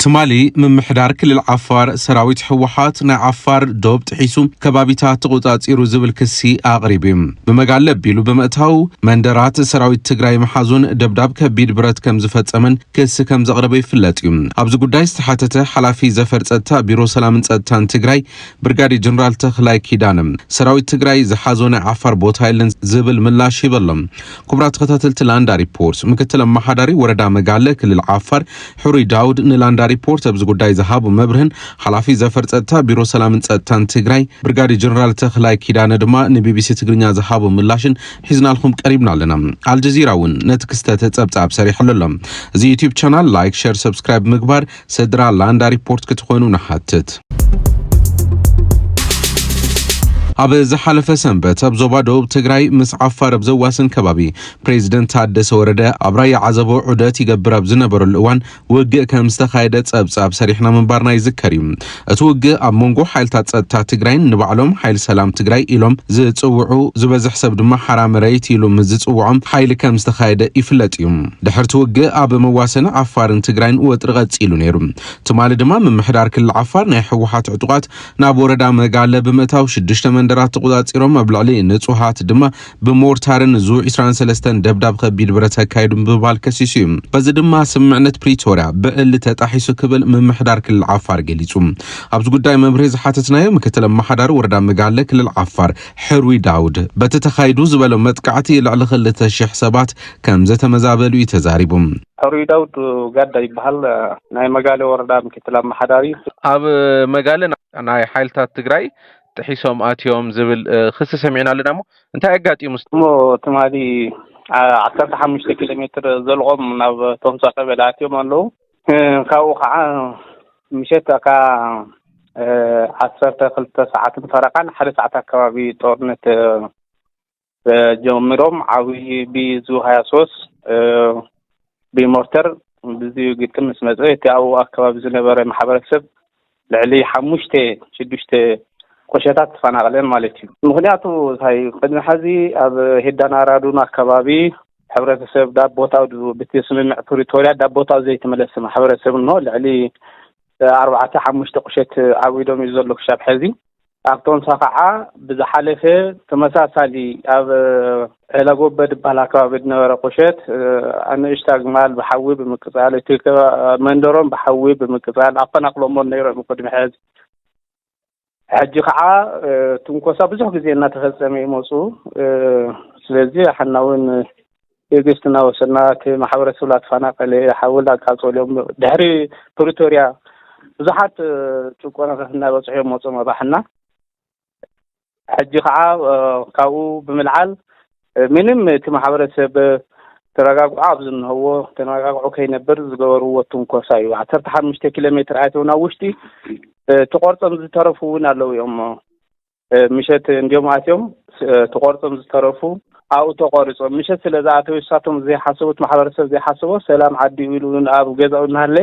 ትማሊ ምምሕዳር ክልል ዓፋር ሰራዊት ህወሓት ናይ ዓፋር ዶብ ጥሒሱ ከባቢታት ተቖጻጺሩ ዝብል ክሲ ኣቕሪቡ እዩ። ብመጋለ ኣቢሉ ብምእታው መንደራት ሰራዊት ትግራይ ምሓዙን ደብዳብ ከቢድ ብረት ከም ዝፈጸመን ክሲ ከም ዘቕረበ ይፍለጥ እዩ። ኣብዚ ጉዳይ ዝተሓተተ ሓላፊ ዘፈር ጸጥታ ቢሮ ሰላምን ጸጥታን ትግራይ ብርጋዴር ጀነራል ተኽላይ ኪዳነ ሰራዊት ትግራይ ዝሓዞ ናይ ዓፋር ቦታ የለን ዝብል ምላሽ ሂበሎም። ክቡራት ተኸታተልቲ ላንዳ ሪፖርት፣ ምክትል ኣመሓዳሪ ወረዳ መጋለ ክልል ዓፋር ሕሩይ ዳውድ ንላንዳ ሪፖርት ኣብዚ ጉዳይ ዝሃቡ መብርህን ሓላፊ ዘፈር ጸጥታ ቢሮ ሰላምን ጸጥታን ትግራይ ብርጋዴር ጀነራል ተኽላይ ኪዳነ ድማ ንቢቢሲ ትግርኛ ዝሃቡ ምላሽን ሒዝናልኩም ቀሪብና ኣለና። ኣልጀዚራ እውን ነቲ ክስተት ጸብጻብ ሰሪሑ ኣሎ። እዚ ዩቲዩብ ቻናል ላይክ፣ ሸር፣ ሰብስክራይብ ምግባር ስድራ ላንዳ ሪፖርት ክትኾኑ ንሓትት። ኣብ ዝሓለፈ ሰንበት ኣብ ዞባ ደቡብ ትግራይ ምስ ዓፋር ኣብ ዘዋስን ከባቢ ፕሬዚደንት ታደሰ ወረደ ኣብ ራያ ዓዘቦ ዑደት ይገብር ኣብ ዝነበረሉ እዋን ውግእ ከም ዝተኻየደ ጸብጻብ ሰሪሕና ምንባርና ይዝከር እዩ። እቲ ውግእ ኣብ መንጎ ሓይልታት ጸጥታ ትግራይን ንባዕሎም ሓይሊ ሰላም ትግራይ ኢሎም ዝጽውዑ፣ ዝበዝሕ ሰብ ድማ ሓራ መሬት ኢሉ ምስ ዝጽውዖም ሓይሊ ከም ዝተኻየደ ይፍለጥ እዩ። ድሕርቲ ውግእ ኣብ መዋሰኒ ዓፋርን ትግራይን ወጥሪ ቀጺሉ ነይሩ። ትማሊ ድማ ምምሕዳር ክልል ዓፋር ናይ ህወሓት ዕጡቓት ናብ ወረዳ መጋለ ብምእታው ሽዱሽተ መንደራት ተቖጻጺሮም ኣብ ልዕሊ ንጹሃት ድማ ብሞርታርን ዙ ዕስራን ሰለስተን ደብዳብ ከቢድ ብረት ኣካይዱ ብምባል ከሲሱ እዩ። በዚ ድማ ስምምዕነት ፕሪቶርያ ብዕሊ ተጣሒሱ ክብል ምምሕዳር ክልል ዓፋር ገሊጹ። ኣብዚ ጉዳይ መብርሂ ዝሓተትናዮ ምክትል ኣመሓዳሪ ወረዳ መጋለ ክልል ዓፋር ሕሩይ ዳውድ በቲ ተኻይዱ ዝበሎ መጥቃዕቲ ልዕሊ ክልተ ሽሕ ሰባት ከም ዘተመዛበሉ እዩ ተዛሪቡ። ሕሩይ ዳውድ ጋዳ ይበሃል። ናይ መጋለ ወረዳ ምክትል ኣመሓዳሪ። ኣብ መጋለ ናይ ሓይልታት ትግራይ ጥሒሶም ኣትዮም ዝብል ክሲ ሰሚዕና ኣለና። እሞ እንታይ ኣጋጢሙ? እሞ ትማሊ ዓሰርተ ሓሙሽተ ኪሎ ሜትር ዘልቖም ናብ ቶምሳ ቀበሌ ኣትዮም ኣለዉ። ካብኡ ከዓ ምሸት ኣካ ዓሰርተ ክልተ ሰዓትን ፈረቓን ሓደ ሰዓት ኣካባቢ ጦርነት ጀሚሮም ዓብዪ ብዙ ሃያ ሶስት ብሞርተር ብዙ ግጥም ምስ መፀ እቲ ኣብኡ ኣካባቢ ዝነበረ ማሕበረሰብ ልዕሊ ሓሙሽተ ሽዱሽተ ቁሸታት ተፈናቕለን ማለት እዩ። ምክንያቱ እንታይ ቅድሚ ሐዚ ኣብ ሄዳን ኣራዱን ኣካባቢ ሕብረተሰብ ዳብ ቦታው ብቲ ስምምዕ ፕሪቶርያ ዳብ ቦታው ዘይተመለሰ ማሕበረሰብ እኖ ልዕሊ ኣርባዕተ ሓሙሽተ ቁሸት ዓዊዶም እዩ ዘሎ ክሻብ ሐዚ። ኣብቶም ሰኸዓ ብዝሓለፈ ተመሳሳሊ ኣብ ዕለጎበ ዝበሃል ኣከባቢ ዝነበረ ቁሸት ኣንእሽታ ግማል ብሓዊ ብምቅፃል እቲ መንደሮም ብሓዊ ብምቅፃል ኣፈናቅሎሞ ነይሮም ቅድሚ ሕዚ። ሕጂ ከዓ ትንኮሳ ብዙሕ ግዜ እናተፈፀመ ይመፁ። ስለዚ ሓና እውን ትዕግስቲ እናወሰድና እቲ ማሕበረሰብ ላተፈናቀለ ሓዊ ላቃፀሎም ድሕሪ ፕሪቶርያ ብዙሓት ጭቆናታት እናበፅሑ እዮም መፆም ኣባሕና። ሕጂ ከዓ ካብኡ ብምልዓል ምንም እቲ ማሕበረሰብ ተረጋግዖ ኣብ ዝንህዎ ተረጋግዖ ከይነብር ዝገበርዎ ትንኮሳ እዩ። ዓሰርተ ሓሙሽተ ኪሎ ሜትር ኣይተው ናብ ውሽጢ ተቆርፆም ዝተረፉ እውን ኣለዉ እዮም። ምሸት እንዲኦም ኣትዮም ተቆርፆም ዝተረፉ ኣብኡ ተቆሪፆም ምሸት ስለ ዝኣተው እሳቶም ዘይሓሰቡት ማሕበረሰብ ዘይሓሰቦ ሰላም ዓዲ ኢሉ ኣብ ገዛኡ እናሃለ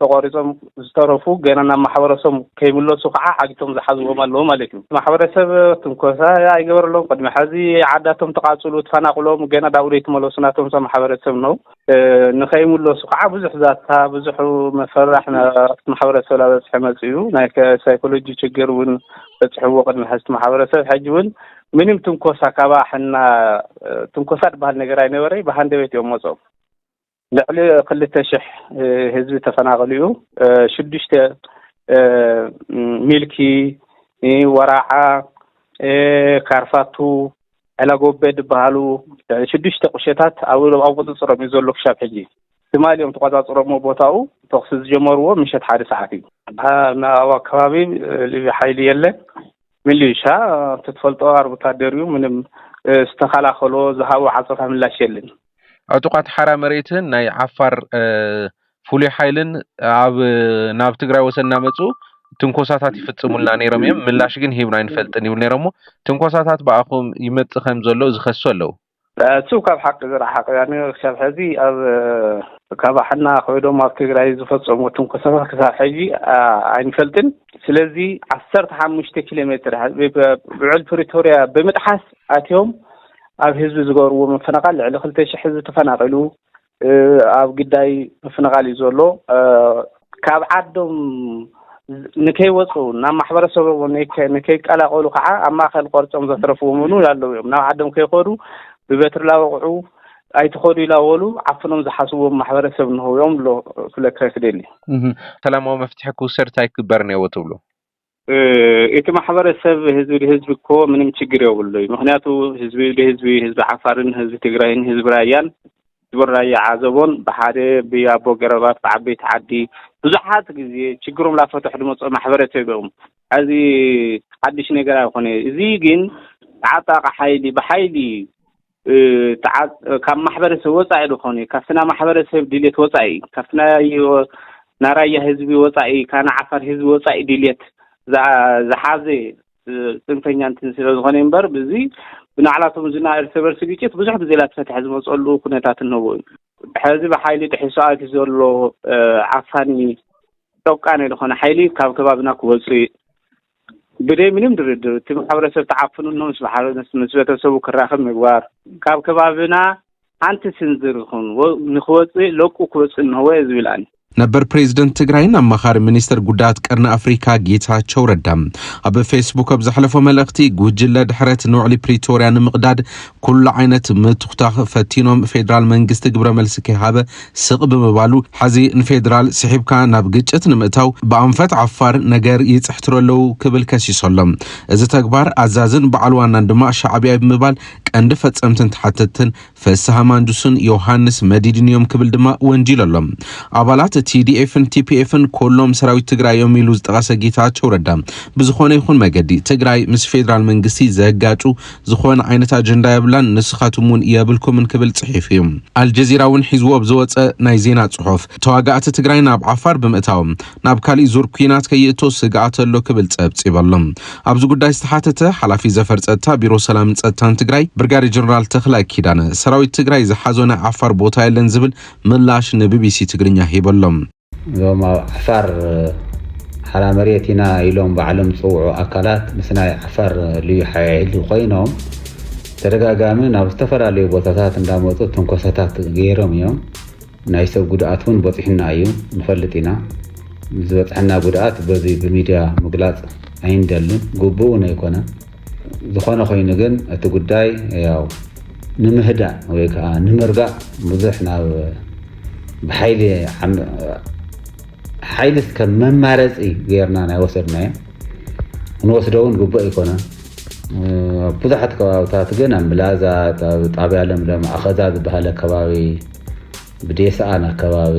ተቆሪፆም ዝተረፉ ገና ናብ ማሕበረሰብ ከይምለሱ ከዓ ዓጊቶም ዝሓዝዎም ኣለዉ ማለት እዩ። ማሕበረሰብ ትንኮሳ ኣይገበረሎም። ቅድሚ ሕዚ ዓዳቶም ተቃፅሉ ተፈናቅሎም ገና ዳኡ ዘይተመለሱ ናቶም ሰብ ማሕበረሰብ ነው። ንኸይምለሱ ከዓ ብዙሕ ዛታ ብዙሕ መፈራሕ ናብቲ ማሕበረሰብ ላበፅሐ መፅኡ ናይ ሳይኮሎጂ ችግር እውን በፅሕዎ ቅድሚ ሕዚ ማሕበረሰብ ሕጂ እውን ምንም ትንኮሳ ካባሕና ትንኮሳ ዝበሃል ነገር ኣይነበረ ብሃንደበት እዮም መፅኦም። ልዕሊ ክልተ ሽሕ ህዝቢ ተፈናቀሉ እዩ። ሽዱሽተ ሚልኪ፣ ወራዓ፣ ካርፋቱ፣ ዕላጎበ ዝበሃሉ ሽዱሽተ ቁሸታት ኣብ ኣብ ቁፅፅሮም እዩ ዘሎ ክሻብ ሕጂ። ትማሊ እዮም ተቆፃፅሮሞ ቦታኡ ተኩሲ ዝጀመርዎ ምሸት ሓደ ሰዓት እዩ። ኣብ ኣካባቢ ልዩ ሓይሊ የለ ሚሊሻ ትትፈልጦ ኣርብታደር እዩ ምንም ዝተኸላኸሎ ዝሃቦ ዓፀፋ ምላሽ የለን። ዕጡቓት ሓራ መሬትን ናይ ዓፋር ፍሉይ ሓይልን ኣብ ናብ ትግራይ ወሰን እናመፁ ትንኮሳታት ይፍፅሙልና ነይሮም እዮም። ምላሽ ግን ሂብና ኣይንፈልጥን ይብሉ ነይሮም። ትንኮሳታት ብኣኹም ይመፅእ ከም ዘሎ ዝኸሱ ኣለዉ። እሱ ካብ ሓቂ ዝረሓቕ ያኒ ክሳብ ሕዚ ኣብ ካባሕና ኮይዶም ኣብ ትግራይ ዝፈፀሙ ትንኮሳታት ክሳብ ሕዚ ኣይንፈልጥን። ስለዚ ዓሰርተ ሓሙሽተ ኪሎ ሜትር ውዕል ፕሪቶርያ ብምጥሓስ ኣትዮም ኣብ ህዝቢ ዝገብርዎ ምፍንቓል ልዕሊ ክልተ ሽሕ ህዝቢ ተፈናቒሉ ኣብ ግዳይ ምፍንቓል እዩ ዘሎ። ካብ ዓዶም ንከይወፁ ናብ ማሕበረሰቦም ንከይቀላቀሉ ከዓ ኣብ ማእከል ቆርፆም ዘትረፍዎም እውን ኣለዉ እዮም። ናብ ዓዶም ከይኸዱ ብበትሪ ላወቅዑ ኣይትኸዱ ኢላወሉ ዓፍኖም ዝሓስዎም ማሕበረሰብ እንሆ እዮም ብሎ ክብለካ ክደሊ። ሰላማዊ መፍትሒ ክውሰድ እንታይ ክግበር እኒአዎ ትብሉ? እቲ ማሕበረሰብ ህዝቢ ንህዝቢ እኮ ምንም ችግር የብሉ እዩ። ምክንያቱ ህዝቢ ንህዝቢ ህዝቢ ዓፋርን ህዝቢ ትግራይን ህዝቢ ራያን ህዝቢ ራያ ዓዘቦን ብሓደ ብኣቦ ገረባት ብዓበይቲ ዓዲ ብዙሓት ግዜ ችግሮም ላፈትሑ ዝመፅኦ ማሕበረሰብ እዮም። እዚ ሓድሽ ነገር ኣይኮነ። እዚ ግን ተዓጣቂ ሓይሊ ብሓይሊ ካብ ማሕበረሰብ ወፃኢ ዝኾነ ካብቲ ናይ ማሕበረሰብ ድሌት ወፃኢ ካብቲ ናይ ናራያ ህዝቢ ወፃኢ ካና ዓፋር ህዝቢ ወፃኢ ድሌት ዝሓዘ ፅንፈኛ እንትን ስለ ዝኾነ እምበር ብዚ ብናዕላቶም ዝና እርስ በርሲ ግጭት ብዙሕ ግዜ ላተፈትሐ ዝመፀሉ ኩነታት እንህቦ እዩ። ሕዚ ብሓይሊ ጥሒሱ ኣትዩ ዘሎ ዓፋኒ ጨቋኒ ዝኾነ ሓይሊ ካብ ከባብና ክወፅእ ብደይ ምንም ድርድር እቲ ማሕበረሰብ ተዓፍኑ ምስ ቤተሰቡ ክራኸብ ምግባር ካብ ከባብና ሓንቲ ስንዝር ይኹን ንክወፅእ ለቁ ክወፅእ እንሆ ዝብል ኣነ። ነበር ፕሬዝደንት ትግራይን ኣማኻሪ ሚኒስትር ጉዳያት ቀርኒ ኣፍሪካ ጌታቸው ረዳ ኣብ ፌስቡክ ኣብ ዘሕለፎ መልእኽቲ ጉጅለ ድሕረት ንውዕሊ ፕሪቶርያ ንምቕዳድ ኩሉ ዓይነት ምትኩታኽ ፈቲኖም ፌዴራል መንግስቲ ግብረ መልሲ ከይሃበ ስቕ ብምባሉ ሕዚ ንፌዴራል ስሒብካ ናብ ግጭት ንምእታው ብኣንፈት ዓፋር ነገር ይፅሕትሩ ኣለዉ ክብል ከሲሱ ኣሎ። እዚ ተግባር ኣዛዝን በዓል ዋናን ድማ ሻዕብያ ብምባል ቀንዲ ፈፀምትን ተሓተትትን ፍስሃ ማንጁስን ዮሃንስ መዲድን እዮም ክብል ድማ ወንጂሉ ኣሎ። ኣባላት ቲ ዲ ኤፍን ቲ ፒ ኤፍን ኮሎም ሰራዊት ትግራይ እዮም ኢሉ ዝጠቐሰ ጌታቸው ረዳ ብዝኾነ ይኹን መገዲ ትግራይ ምስ ፌዴራል መንግስቲ ዘጋጩ ዝኾነ ዓይነት ኣጀንዳ የብላን፣ ንስኻትም እውን የብልኩምን ክብል ፅሒፉ እዩ። ኣልጀዚራ እውን ሒዝዎ ኣብ ዝወፀ ናይ ዜና ፅሑፍ ተዋጋእቲ ትግራይ ናብ ዓፋር ብምእታዎም ናብ ካሊእ ዙር ኲናት ከይእቶ ስግኣት ኣሎ ክብል ፀብፂቡ ኣሎ። ኣብዚ ጉዳይ ዝተሓተተ ሓላፊ ዘፈር ፀጥታ ቢሮ ሰላምን ፀጥታን ትግራይ ብርጋዴር ጀነራል ተኽላይ ኪዳነ ሰራዊት ትግራይ ዝሓዞ ናይ ዓፋር ቦታ የለን ዝብል ምላሽ ን ቢ ቢ ሲ ትግርኛ ሂቡ ኣሎ። እዞም ኣብ ዓፋር ሓራ መሬት ኢና ኢሎም ባዕሎም ዝፅውዑ ኣካላት ምስ ናይ ዓፋር ልዩ ሓይሊ ኮይኖም ተደጋጋሚ ናብ ዝተፈላለዩ ቦታታት እንዳመፁ ትንኮሳታት ገይሮም እዮም። ናይ ሰብ ጉድኣት እውን በፂሑና እዩ ንፈልጥ ኢና። ዝበፅሐና ጉድኣት በዚ ብሚድያ ምግላፅ ኣይንደልን፣ ግቡእ እውን ኣይኮነን። ዝኾነ ኮይኑ ግን እቲ ጉዳይ ያው ንምህዳእ ወይ ከዓ ንምርጋእ ብዙሕ ናብ ብሓይሊ ዓም- ሓይሊ ከም መማረፂ ገይርና ናይ ወሰድናዮ ክንወስዶ እውን ግቡእ ኣይኮነን። ኣብ ብዙሓት ከባብታት ግን ኣብ ምላዛ፣ ጣብያ ለምለም፣ ኣኸዛ ዝበሃል ኣከባቢ፣ ብዴስኣን ኣከባቢ፣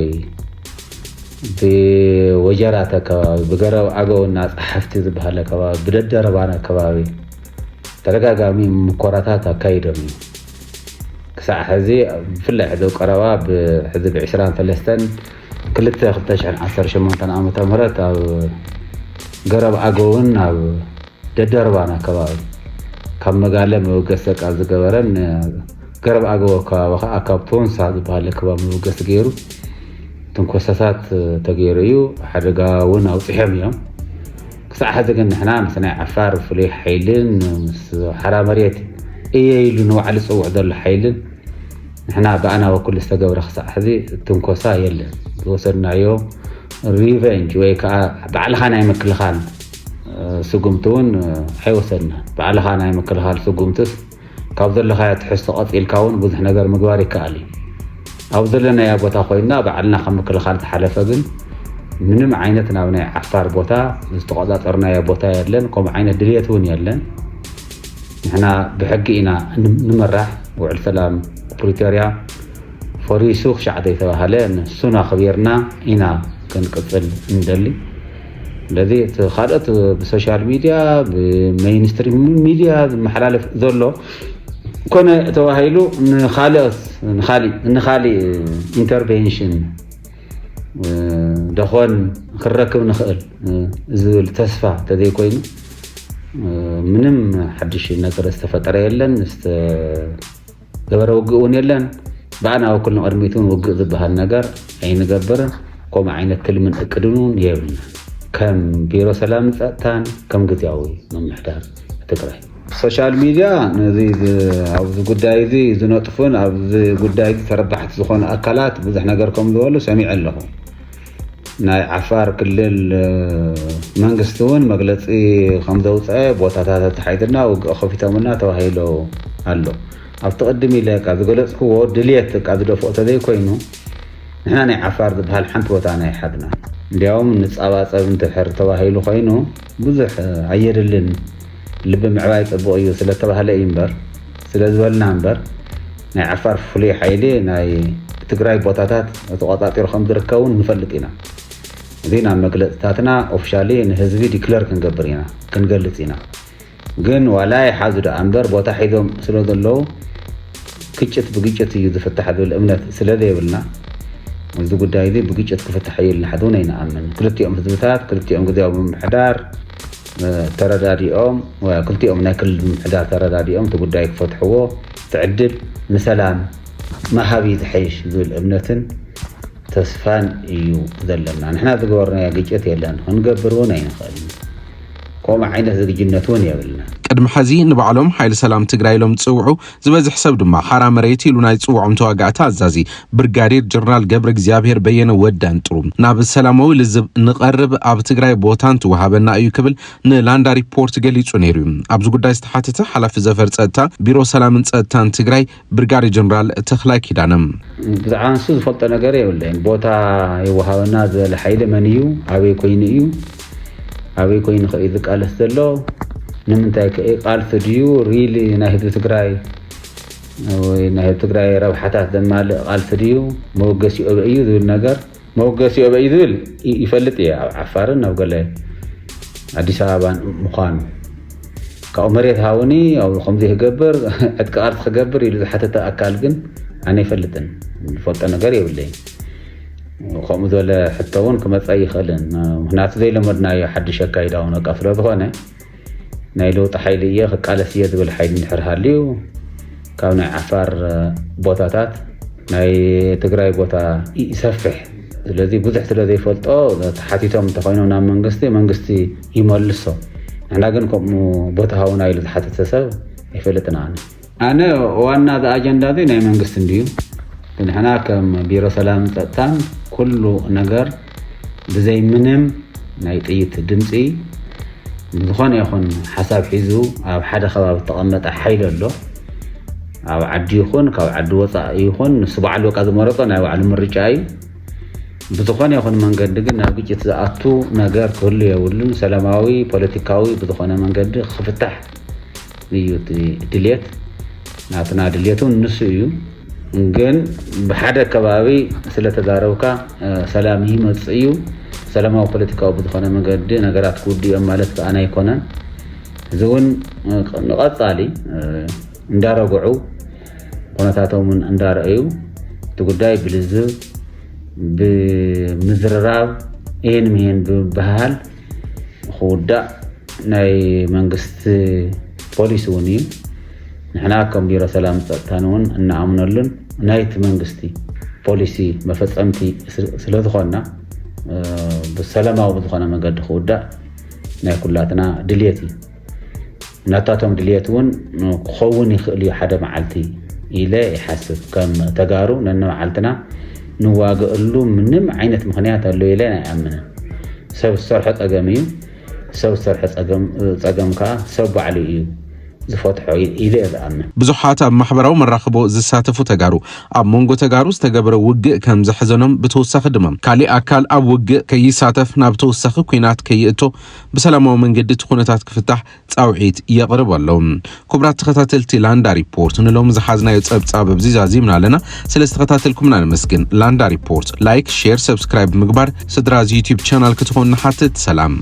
ብወጀራት ኣከባቢ፣ ብገረብ ኣገውና ጸሓፍቲ ዝበሃል ኣከባቢ፣ ብደደረባን ኣከባቢ ተደጋጋሚ ሙኮራታት ኣካይዶም እዩ። ክሳዕ ሕዚ ብፍላይ ሕዚ ቀረባ ብሕዚ ብ23 ክልተ ክልተ ሽሕን ዓሰርተ ሸሞንተን ዓመተ ምህረት ኣብ ገረብ ኣገውን ኣብ ደደርባን ኣከባቢ ካብ መጋለ መበገሲ ካብ ዝገበረን ገረብ ኣገው ኣከባቢ ከዓ ካብ ቶንሳ ዝበሃል ኣከባቢ መበገሲ ገይሩ ትንኮሳታት ተገይሩ እዩ። ሓደጋ እውን ኣውፅሖም እዮም። ክሳዕ ሕዚ ግን ንሕና ምስ ናይ ዓፋር ፍሉይ ሓይልን ምስ ሓራ መሬት እየ ኢሉ ንባዕሉ ዝፅውዕ ዘሎ ሓይልን ንሕና ብኣና በኩል ዝተገብረ ክሳዕ ሕዚ ትንኮሳ የለን። ዝወሰድናዮ ሪቨንጅ ወይ ከዓ ባዕልኻ ናይ ምክልኻል ስጉምቲ እውን ኣይወሰድናን። ባዕልኻ ናይ ምክልኻል ስጉምትስ ካብ ዘለኻዮ ትሕዝቶ ቀፂልካ እውን ብዙሕ ነገር ምግባር ይከኣል እዩ። ኣብ ዘለናዮ ቦታ ኮይንና ባዕልና ካብ ምክልኻል ዝሓለፈ ግን ምንም ዓይነት ናብ ናይ ዓፋር ቦታ ዝተቆፃፀርናዮ ቦታ የለን። ከምኡ ዓይነት ድልየት እውን የለን። ንሕና ብሕጊ ኢና ንምራሕ። ውዕል ሰላም ፕሪቶርያ ፈሪሱ ክሻዕ ዘይተባሃለ ንሱን ኣኽቢርና ኢና ክንቅፅል እንደሊ። ስለዚ እቲ ካልኦት ብሶሻል ሚድያ ብሜይንስትሪም ሚድያ ዝመሓላለፍ ዘሎ ኮነ ተባሂሉ ንካልኦት ንካሊእ ንካሊእ ኢንተርቬንሽን ደኾን ክንረክብ ንኽእል ዝብል ተስፋ ተዘይኮይኑ ምንም ሓድሽ ነገር ዝተፈጠረ የለን። ዝተገበረ ውግእ እውን የለን። ብኣና በኩል ንቕድሚት እውን ውግእ ዝበሃል ነገር ኣይንገብርን። ከምኡ ዓይነት ትልምን እቅድን እውን የብልና ከም ቢሮ ሰላምን ፀጥታን ከም ግዝያዊ ምምሕዳር ትግራይ። ሶሻል ሚድያ ነዚ ኣብዚ ጉዳይ እዚ ዝነጥፉን ኣብዚ ጉዳይ ተረባሕቲ ዝኾኑ ኣካላት ብዙሕ ነገር ከም ዝበሉ ሰሚዐ ኣለኹ። ናይ ዓፋር ክልል መንግስቲ እውን መግለፂ ከም ዘውፀአ፣ ቦታታት ኣተሓሒዝና ውግእ ከፊቶምና ተባሂሉ ኣሎ። ኣብቲ ቅድም ኢለ ካብ ዝገለፅክዎ ድልየት ካብ ዝደፍኦ ተዘይኮይኑ፣ ንሕና ናይ ዓፋር ዝበሃል ሓንቲ ቦታ ናይ ሓድና። እንዲያውም ንፃባፀብ እንትሕር ተባሂሉ ኮይኑ ብዙሕ ኣየድልን፣ ልቢ ምዕባይ ፅቡቕ እዩ ስለተባህለ እዩ እምበር፣ ስለ ዝበልና እምበር፣ ናይ ዓፋር ፍሉይ ሓይሊ ናይ ትግራይ ቦታታት ተቆፃፂሩ ከም ዝርከውን ንፈልጥ ኢና። እዚ ናብ መግለፅታትና ኦፊሻሊ ንህዝቢ ዲክለር ክንገብር ኢና፣ ክንገልፅ ኢና። ግን ዋላ ይሓዙ ደኣ እምበር፣ ቦታ ሒዞም ስለ ዘለዉ ግጭት ብግጭት እዩ ዝፍታሕ ዝብል እምነት ስለ ዘይብልና፣ እዚ ጉዳይ እዚ ብግጭት ክፍታሕ እዩ ኢልና ሓድውን ኣይንኣምን። ክልቲኦም ህዝብታት፣ ክልቲኦም ግዜያዊ ምምሕዳር ተረዳዲኦም፣ ክልቲኦም ናይ ክልል ምምሕዳር ተረዳዲኦም እቲ ጉዳይ ክፈትሕዎ፣ እቲ ዕድል ንሰላም ምሃብ እዩ ዝሐይሽ ዝብል እምነትን ተስፋን እዩ ዘለና። ንሕና ዝገበርናዮ ግጭት የለን፣ ክንገብር እውን ኣይንኽእልን። ከምኡ ዓይነት ዝግጅነት እውን የብልና። ቅድሚ ሐዚ ንባዕሎም ሓይሊ ሰላም ትግራይ ኢሎም ዝፅውዑ፣ ዝበዝሕ ሰብ ድማ ሓራ መሬት ኢሉ ናይ ዝፅውዖም ተዋጋእቲ ኣዛዚ ብርጋዴር ጀነራል ገብረ እግዚኣብሔር በየነ ወዳን ጥሩ ናብ ሰላማዊ ልዝብ ንቐርብ፣ ኣብ ትግራይ ቦታ እንትወሃበና እዩ ክብል ንላንዳ ሪፖርት ገሊፁ ነይሩ እዩ። ኣብዚ ጉዳይ ዝተሓተተ ሓላፊ ዘፈር ፀጥታ ቢሮ ሰላምን ፀጥታን ትግራይ ብርጋዴር ጀነራል ተኽላይ ኪዳነ። ብዛዕባ ንሱ ዝፈልጦ ነገር የብለይን። ቦታ ይወሃበና ዝበለ ሓይሊ መን እዩ? ኣበይ ኮይኑ እዩ? ኣበይ ኮይኑ ከ እዩ ዝቃለስ ዘሎ? ንምንታይ ከ እዩ ቃልሲ ድዩ ሪሊ ናይ ህዝቢ ትግራይ ወይ ናይ ህዝቢ ትግራይ ረብሓታት ዘማልእ ቃልሲ ድዩ? መወገሲኡ ኣበይ እዩ ዝብል ነገር፣ መወገሲኡ ኣበይ እዩ ዝብል ይ-፣ ይፈልጥ እየ። ኣብ ዓፋርን ኣብ ገለ ኣዲስ ኣበባን ምዃኑ ካብኡ መሬት ሃውኒ፣ ኣብኡ ከምዚ ክገብር፣ ዕጥቂ ቃልሲ ክገብር ኢሉ ዝሓተተ ኣካል ግን ኣነ ኣይፈልጥን። ዝፈልጦ ነገር የብለይን። ከምኡ ዝበለ ሕቶ እውን ክመጽእ ኣይኽእልን። ምኽንያቱ ዘይለመድናዮ ሓድሽ ኣካይዳ እውን እቃ ስለ ዝኾነ፣ ናይ ለውጢ ሓይሊ እየ፣ ክቃለስ እየ ዝብል ሓይሊ እንድሕር ሃልዩ፣ ካብ ናይ ዓፋር ቦታታት ናይ ትግራይ ቦታ ይሰፍሕ። ስለዚ ብዙሕ ስለ ዘይፈልጦ፣ ተሓቲቶም እንተኾይኖም ናብ መንግስቲ፣ መንግስቲ ይመልሶ። ንሕና ግን ከምኡ ቦታ ሃቡና ኢሉ ዝሓተተ ሰብ ኣይፈልጥን ኣነ። ኣነ ዋና እዚ ኣጀንዳ እዚ ናይ መንግስቲ እንድዩ። ንሕና ከም ቢሮ ሰላም ጸጥታን ኩሉ ነገር ብዘይ ምንም ናይ ጥይት ድምፂ ብዝኾነ ይኹን ሓሳብ ሒዙ ኣብ ሓደ ከባቢ ዝተቐመጠ ሓይሊ ኣሎ። ኣብ ዓዲ ይኹን ካብ ዓዲ ወፃኢ ይኹን ንሱ ባዕሉ በቃ ዝመረፆ ናይ ባዕሉ ምርጫ እዩ። ብዝኾነ ይኹን መንገዲ ግን ናብ ግጭት ዝኣቱ ነገር ክህሉ የብሉን። ሰላማዊ፣ ፖለቲካዊ ብዝኾነ መንገዲ ክፍታሕ እዩ እቲ ድልየት። ናትና ድልየት እውን ንሱ እዩ። ግን ብሓደ ከባቢ ስለ ተዛረብካ፣ እ፣ ሰላም ይመጽእ እዩ፣ ሰላማዊ ፖለቲካዊ ብዝኾነ መንገዲ ነገራት ክውድኡ እዮም ማለት ከኣ ኣይኮነን። እዚ እውን፣ እ፣ ንቐጻሊ፣ እ፣ እንዳረግዑ፣ ኩነታቶም እውን እንዳረኣዩ፣ እቲ ጉዳይ ብልዝብ፣ ብምዝርራብ፣ ይሄን ምሄን ብምብህሃል ክውዳእ ናይ መንግስቲ ፖሊሲ እውን እዩ። ንሕና ከም ቢሮ ሰላም ጸጥታን እውን እንኣምነሉን ናይቲ መንግስቲ ፖሊሲ መፈጸምቲ ስ-፣ ስለ ዝኾንና፣ እ፣ ብሰላማዊ ብዝኾነ መንገዲ ክውዳእ ናይ ኩላትና ድልየት እዩ። ናታቶም ድልየት እውን ክኸውን ይኽእል እዩ ሓደ መዓልቲ ኢለ ይሓስብ። ከም ተጋሩ ነንመዓልትና ንዋገእሉ ምንም ዓይነት ምኽንያት ኣሎ ኢለ ኣይኣምንን። ሰብ ዝሰርሖ ጸገም እዩ። ሰብ ዝሰርሖ ጸገም፣ ጸገም ከኣ ሰብ ባዕሉ እዩ ዝፈትሖ ኢለ እየ ዝኣምን። ብዙሓት ኣብ ማሕበራዊ መራኽቦ ዝሳተፉ ተጋሩ ኣብ መንጎ ተጋሩ ዝተገበረ ውግእ ከም ዘሕዘኖም፣ ብተወሳኺ ድማ ካሊእ ኣካል ኣብ ውግእ ከይሳተፍ፣ ናብ ተወሳኺ ኲናት ከይእቶ፣ ብሰላማዊ መንገዲ እቲ ኩነታት ክፍታሕ ጻውዒት የቕርቡ ኣለዉ። ክቡራት ተኸታተልቲ ላንዳ ሪፖርት፣ ንሎሚ ዝሓዝናዮ ጸብጻብ ኣብዚ ዛዚምና ኣለና። ስለ ዝተኸታተልኩምና ነመስግን። ላንዳ ሪፖርት ላይክ፣ ሼር፣ ሰብስክራይብ ምግባር ስድራ እዚ ዩቲዩብ ቻናል ክትኾኑ ንሓትት። ሰላም።